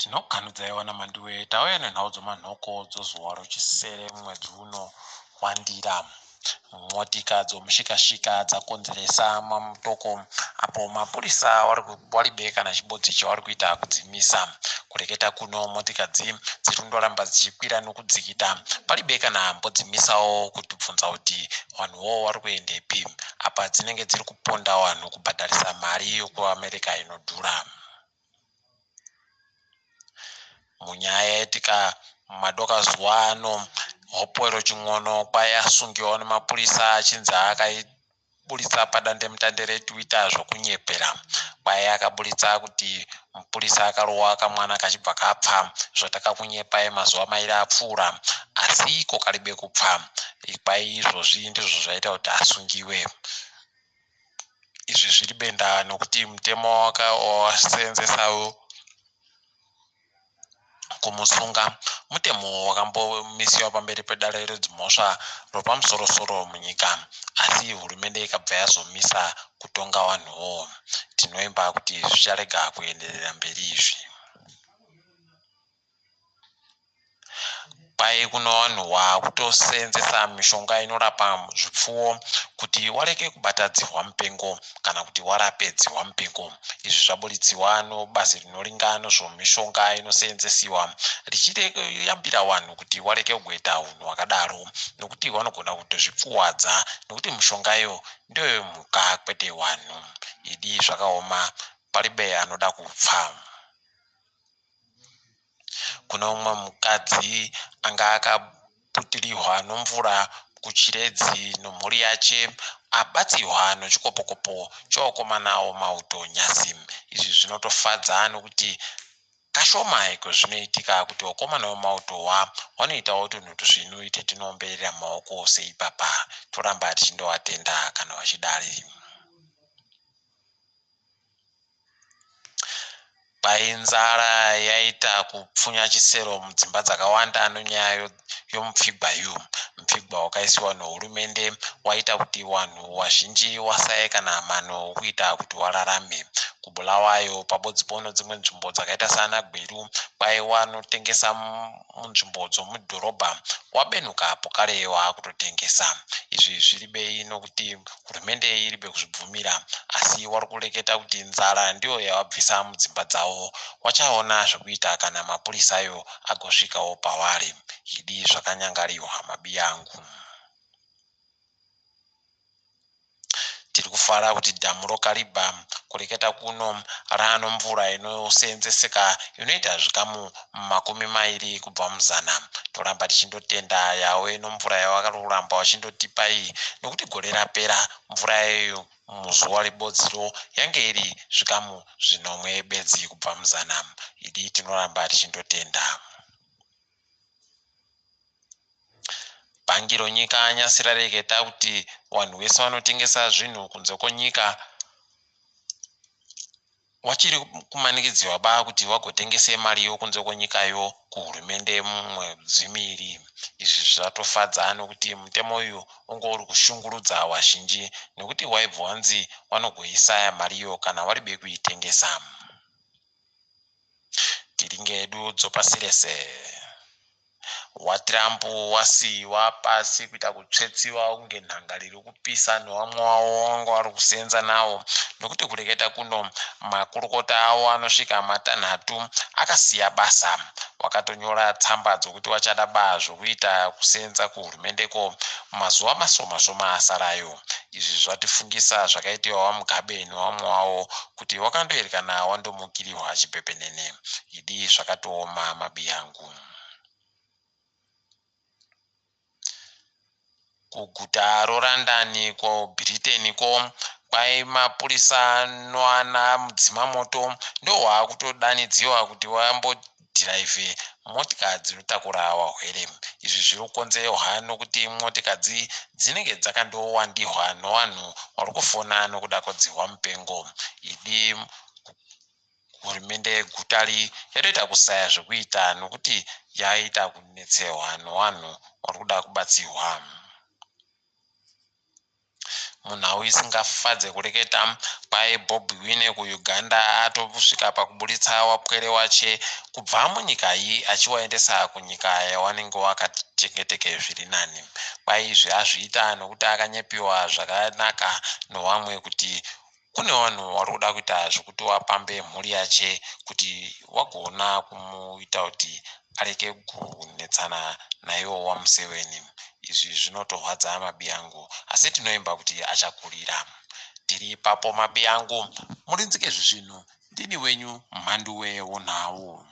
Tinokuganudzai wana Manduwe tauya nenhau dzomanhoko dzozuva rochisere mwedzi uno waNdira. Motika dzomushikashika dzakonzeresa mamutoko apo mapurisa waribe kana chibodzi chawari kuita kudzimisa. Kureketa kuno motikadzi dziri kundoramba dzichikwira nokudzikita paribe kana ambodzimisawo kutibvunza kuti vanhuwo wari kuendepi. Apa dzinenge dziri kuponda vanhu kubhadharisa mari yokuAmerica inodhura. Munyaya yaitika madoka zuva ano, Hopewell Chin'ono kwayasungiwa nemapurisa achinzi akaiburitsa padandemutande reTwitter zvokunyepera. Kwai akaburitsa kuti mupurisa akarohwa kamwana kachibva kapfa zvatakakunyepai mazuva mairi apfuura asi iko karibe kupfa. Kwai izvozvi ndizvo zvaita kuti asungiwe. Izvi zviri benda nokuti mutemo wawaseenzesawo kumusunga mutemo wakambomisiwa pamberi pedare redzimhosva ropamusorosoro munyika asi hurumende ikabva yazomisa kutonga vanhuwo. Tinoimba kuti zvicharega kuenderera mberi izvi. Kwai kuno vanhu wakutoseenzesa mishonga inorapa zvipfuwo kuti wareke kubata dzihwa mupengo kana kuti warape dzihwa mupengo. Izvi zvaburitsiwa nobazi rinoringa nezvemishonga inoseenzesiwa richiyambira vanhu kuti wareke kuita hunhu hwakadaro nokuti vanogona kutozvipfuwadza nokuti mishonga iyo ndeyemhuka kwete vanhu. Idi zvakaoma paribe anoda kupfa. Kune umwe mukadzi anga akaputirihwa nomvura kuChiredzi nomhuri yache abatsihwa nochikopokopo chovakomana womauto Nyazi. Izvi zvinotofadza nokuti kashoma iko zvinoitika kuti vakomana vemauto wa wanoitawo tunhu tusvinu ite tinoomberera maoko seipapa. Toramba tichindovatenda kana vachidari. Kwai nzara yaita kupfunya chisero mudzimba dzakawanda nenyaya yomupfigwa yu. Mupfigwa wakaisiwa nehurumende waita kuti wanhu wazhinji wasaye kana mano okuita kuti wararame. KuBulawayo pabodzipo nedzimwe nzvimbo dzakaita saana Gweru kwai wanotengesa munzvimbo dzomudhorobha wabenuka pokare waakutotengesa. Izvi zviribei nokuti hurumende iribe kuzvibvumira asi wari kureketa kuti nzara ndiyo yavabvisa mudzimba dzavo. Wachaona zvekuita kana mapurisayo agosvikawo pawari. Hidi zvakanyangariwa mabiyangu. Tiri kufara kuti dhamu roKariba kureketa kuno raano mvura inoseenzeseka inoita zvikamu 20 kubva muzana. Toramba tichindotenda Yawe nomvura yavari kuramba vachindotipa iyi nokuti gore rapera mvura iyoyo muzuva rebodziro yange iri zvikamu zvinomwe bedzi kubva muzana. Idi tinoramba tichindotenda. Bhangi ronyika nyasi rareketa kuti vanhu vese vanotengesa zvinhu kunze kwenyika wachiri kumanikidziwa ba kuti vagotengese mari yokunze kwenyikayo kuhurumende mumwedzi miiri. Izvi zvatofadza nokuti mutemo uyu unge uri kushungurudza vazhinji nokuti waibva wanzi vanogoisaya mariyo kana waribe kuitengesa. Tiringe hedu dzopasi rese. WaTrump wasiiwa pasi kuita kutsvetsiwa kunge nhanga riri kupisa nevamwe wavo vanga vari kuseenza nawo nokuti kureketa kuno makurukota avo anosvika matanhatu akasiya basa wakatonyora tsamba dzokuti wachada ba zvokuita kuseenza kuhurumendeko mazuva mashoma shoma asarayo. Izvi zvatifungisa zvakaitiwa waMugabe nevamwe wavo kuti wakandoerekana wandomukirihwa chipepenene. Idi zvakatooma mabiyangu. Kuguta roRandani kuBhiriteni ko kwai mapurisa noana mudzimamoto ndohwakutodanidziwa kuti wambodhiraivhe motika dzinotakura wahwere. Izvi zviri kukonzerwa nokuti motikadzi dzinenge dzakandowandihwa nowanhu wari kufona nokuda kwedzihwa mupengo. Idi hurumende yegutari yatoita kusaya zvekuita nokuti yaita kunetsewa nowanhu wari kuda kubatsirwa. Munhau isingafadze kureketa, kwai Bobi Wine kuUganda atosvika pakuburitsa wapwere wache kubva munyika iyi achiwaendesa kunyika yawanenge wakachengeteke zviri nani. Kwai izvi azviita nokuti akanyepiwa zvakanaka nowamwe kuti kune vanhu vari kuda kuita zvekuti wapambe mhuri yache kuti wagona kumuita kuti areke kunetsana naiwo waMuseveni. Izvi zvinotorwadza mabiyangu, asi tinoimba kuti achakurira. Tiri ipapo mabiyangu, murinzike zvisvinu. Ndini wenyu Mhanduwe wonhau.